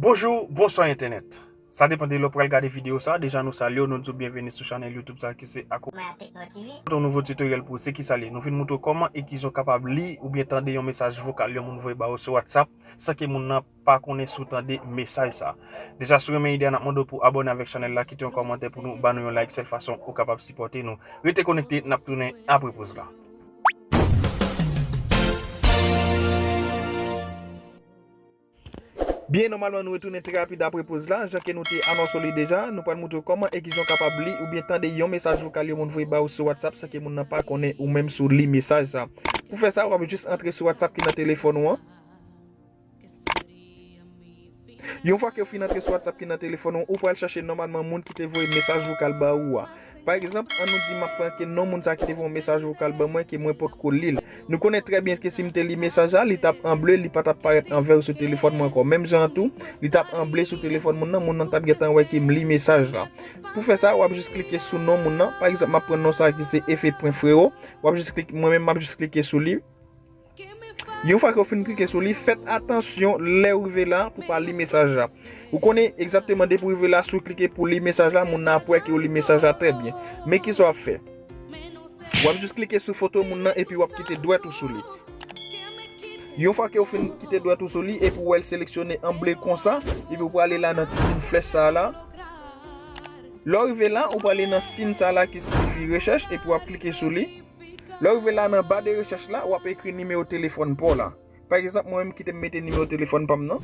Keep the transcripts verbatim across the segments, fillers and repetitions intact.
Bonjou, bonswa entènèt. Sa depann de lè w pral gade videyo sa. Deja nou salye w, nou di w byenveni sou chanèl YouTube sa ki se Ako. Mwen ak Tekno T V. Yon nouvo tutoriel pou ou, se ki sa l ye? Nou vin montre w kòman e kijan w kapab li oubyen tande yon mesaj vokal yon moun voye ba ou sou WhatsApp san ke moun nan pa konnen si w tande mesaj sa. Deja si w renmen ide a, n ap mande w pou abòne avèk chanèl la, kite yon kòmantè pou nou, ba nou yon like, sèl fason ou kapab sipòte nou. Rete konekte, n ap tounen apre poz la. Byen, nòmalman, nou retounen trè rapid apre poz la. Jan ke nou te anonse w li deja, nou pral montre w kòman e kijan w kapab li oubyen tande yon mesaj vokal yon moun voye ba ou sou WhatsApp san ke moun nan pa konnen ou menm si w li mesaj sa. Pou fè sa, w ap jis antre sou WhatsApp ki nan telefòn ou an. Yon fwa ke w fin antre sou WhatsApp ki nan telefòn ou, ou pral chache nòmalman moun ki te voye mesaj vokal ba ou a. Pa egzanp, ann nou di m ap pran ke non moun sa ki te voye yon mesaj vokal ban mwen ke mwen potko li l. Nou konnen trè byen ke si m te li mesaj la, li t ap an ble, li pa t ap parèt an vè sou telefòn mwen ankò. Menm jan an tou, li t ap an ble sou telefòn moun nan, moun nan t ap gentan wè ke m li mesaj la. Pou fè sa, w ap jis klike sou non moun nan. Pa egzanp, m ap pran non sa ki se Efe Pwen Frewo. W ap jis klike, mwen menm, m ap jis klike sou li. Yon fwa ke w fin klike sou li, fèt atansyon lè w rive la pou w pa li mesaj la. Ou konnen egzakteman depi w rive la, si w klike pou li mesaj la, moun nan ap wè ke w li mesaj la trè byen. Men kisa w ap fè? W ap jis klike sou foto moun nan epi w ap kite dwèt ou sou li. Yon fwa ke w fin kite dwèt ou sou li epi w wè l seleksyone an ble konsa, epi w prale la nan ti siy flèch sa a la. Lè w rive la, ou prale nan siy sa a la ki siyifi rechèch epi w ap klike sou li. Lè w rive la nan ba de rechèch la, w ap ekri nimewo telefòn pa w la. Pa egzanp, mwen menm kite m mete nimewo telefòn pa m nan.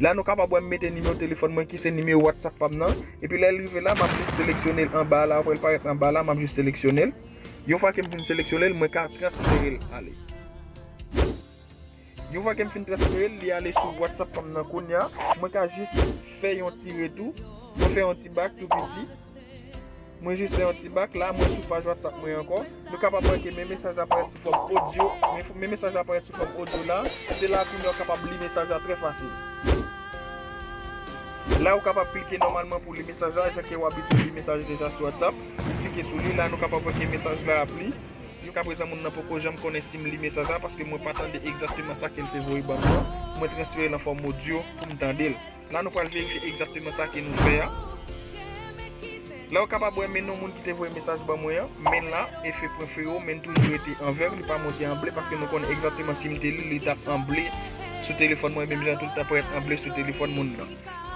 La nou kapab wè m mete nimewo telefòn mwen ki se nimewo WhatsApp pa m nan. Epi lè l rive la, m ap jis seleksyone l anba a la, apre l parèt anba a la, m ap jis seleksyone l. Yon fwa ke m fin seleksyone l, mwen ka transfere l ale. Yon fwa ke m fin transfere l, li ale sou WhatsApp pa m nan kounye a. Mwen ka jis fè yon ti retou. Mwen fè yon ti bak tou piti. Mwen jis fè yon ti bak la, mwen sou paj WhatsApp mwen ankò. Nou kapab wè ke men mesaj la parèt sou fòm odyo. Men, men mesaj la parèt sou fòm odyo la. Se la kounye a w kapab li mesaj la trè fasil. La ou kapab klike nòmalman pou li mesaj la, jan ke w abitye li mesaj deja sou WhatsApp. Ou klike sou li, la nou kapab wè ke mesaj la ap li. Jiskaprezan moun nan poko janm konnen si m li mesaj la, paske mwen pa tande egzakteman sa ke l te voye ban m nan. Mwen transfere l an fòm odyo pou m tande l. La nou pral verifye egzakteman sa ke nou fè a. La ou kapab wè men non moun ki te voye mesaj ban mwen an, men la, Efe Pwen Frewo, men toujou rete an vè, li pa monte an ble, paske nou konnen egzakteman si m te li, li t ap an ble sou telefòn mwen, menm jan tou li t ap parèt an ble sou telefòn moun nan.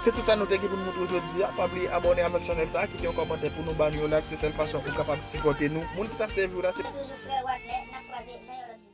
Se tout sa nou te gen pou n montre w jodi a. Pa bliye abòne avèk chanèl sa a, kite yon kòmantè pou nou, ba nou yon like, se sèl fason ou kapab sipòte nou. Moun ki t ap sèvi w la, se Toujou frè Wagner, n ap kwaze nan yon lòt videyo.